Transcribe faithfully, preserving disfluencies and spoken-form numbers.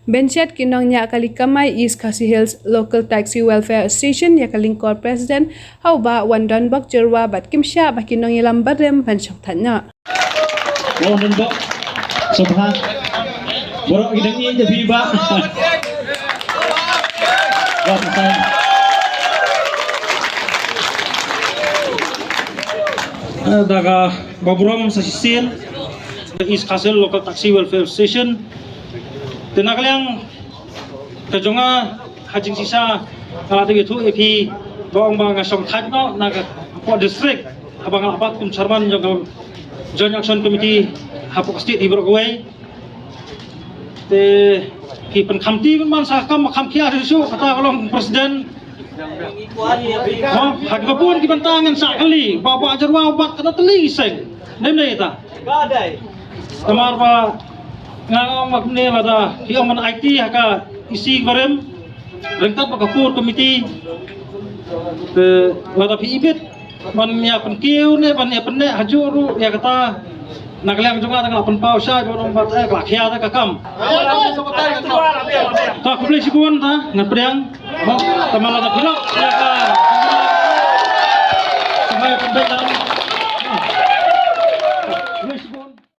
Benchet ki nongñiah kali kamai East Khasi Hills Local Taxi Welfare Association ïa ka lyngkor president ha u Bah Wandonbok Jyrwa bad kim shah ba ki nongïalam barim ban shongthait noh. Wandonbok, sngewbha. Baroh ki dang ïeit ïa phi, Bah. Bah, sngewbha. Eh, da kaba burom sa shisien, East Khasi Hills Local Taxi Welfare Association. Te na ka liang ka jong nga, ha jingshisha nga la tip ïathuh ïa phi ba ong ba nga shongthait noh na ka pdeng district, haba nga la bat kum chairman jong ka Joint Action Committee hapoh state hi baroh kawei. Te phi pynkhamti man man sa ka kam, kham khia shuh shuh, kata ka long president. Ha, ha kiba bun ki bynta ngan sa kylli, Bah, Bah Jyrwa u bat katno tylli ki seng. Dei ne em ta? Namar ba nga ong ma kumne, lada phi ong ban aiti ha ka E C barim ryngkat bad ka core committee, te lada phi ibit ban ïa pynkiew ne ban ïa pynneh hajuh ruh ïa kata, na ka liang jong nga te nga la pynpaw shai ba ong ba, eh, ka la khia te ka kam. Ta khublei shibun, ta ngan pdiang. Mo, te man lada phi lah ïa ka